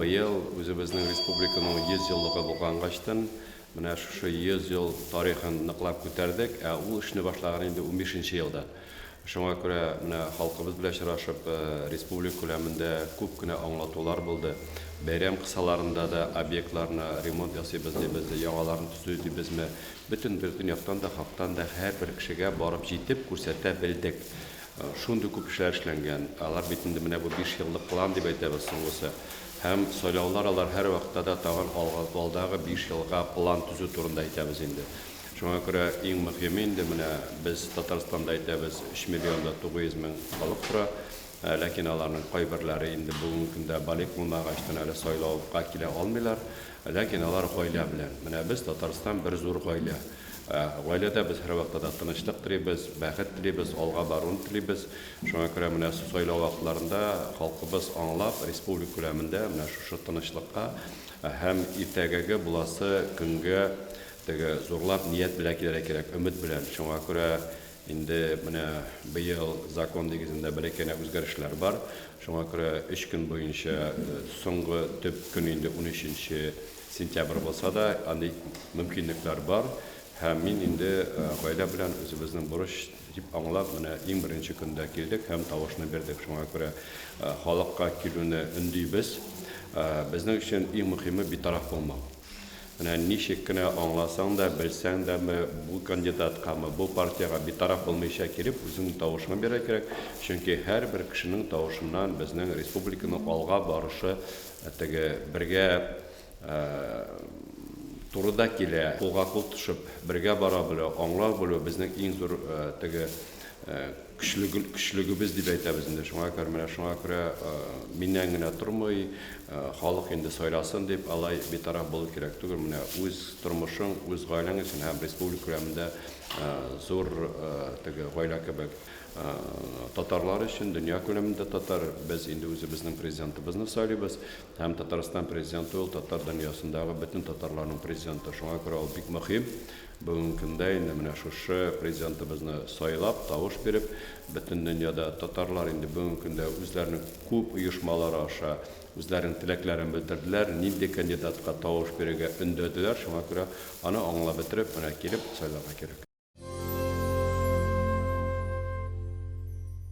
Быел үзебезнең республиканың 100 еллыгы булгангачтын, менә шушы 100 ел тарихын ныклап күтәрдек, ә ул эшне башлаган инде унбишенче елда. Шуңа күрә менә халкыбыз белән очрашып, республика күләмендә күп кенә аңлатулар булды. Бәйрәм кысаларында да объектларны ремонт ясыйбыз дибез, яңаларын төзү дибезме, бөтен бөтен яктан да, хактан да һәрбер кешегә барып җитеп күрсәтә белдек. Шундый күп эшләр эшләнгән. Алар бит инде менә бу биш еллык план дип әйтәбез соңгысы. Һәм сайлаулар алар һәрвакытта да тагын алга алдагы 5 елга план төзү турында әйтәбез инде. Шуңа күрә иң мөһиме инде менә без Татарстанда әйтәбез 3 миллион да 900 мең халык тора. Ләкин аларның кайберләре инде бүгенге көндә балигъ булмагачтан әле сайлауга килә алмыйлар. Ләкин алар гаилә белән. Менә без Татарстан бер зур гаилә. Гаиләдә без һәрвакытта да тынычлык телибез, бәхет телибез, алга баруны телибез. Шуңа күрә менә сайлау вакытларында халкыбыз аңлап, республика күләмендә менә шушы тынычлыкка һәм иртәгәге буласы көнгә теге зурлап ният белән килергә кирәк, өмет белән. Шуңа күрә инде менә быел закон нигезендә бәләкәй генә үзгәрешләр бар. Шуңа күрә өч көн буенча соңгы төп көн инде унөченче Сентябрь булса да, андый мөмкинлекләр бар. Һәм мин инде гаилә белән үзебезнең бурыч дип аңлап, менә иң беренче көндә килдек һәм тавышны бирдек. Шуңа күрә халыкка килүне өндибез. Безнең өчен иң мөһиме битараф булмау. Менә ничек кенә аңласаң да, белсәң дәме, бу кандидаткамы, бу партиягә битараф булмыйча килеп, үзеңнең тавышыңны бирергә кирәк. Чөнки һәрбер кешенең тавышыннан безнең республиканың алга барышы Теге бергә турыда килә, кулга кул тошып, бергә бара белү, аңлау белү безнең иң зур теге көчлегебез дип әйтәбез инде. Шуңа күрә менә шуңа күрә миннән генә тормый, халык инде сайласын дип, алай битараф булу кирәк түгел. Менә үз тормышың, үз гаиләң өчен һәм республика күләмендә зур теге гаилә кебек Татарлар өчен, дөнья күләмендә татар, без инде үзебезнең президентыбызны сайлыйбыз. Һәм Татарстан президенты ул татар дөньясындагы бөтен татарларның президенты. Шуңа күрә ул бик мөһим. Бүгенге көндә инде менә шушы президентыбызны сайлап, тавыш биреп, бөтен дөньяда татарлар инде бүгенге көндә үзләренең күп оешмалары аша үзләренең теләкләрен белдерделәр, нинди кандидатка тавыш бирергә өндәделәр. Шуңа күрә аны аңлап бетереп, менә килеп сайларга кирәк.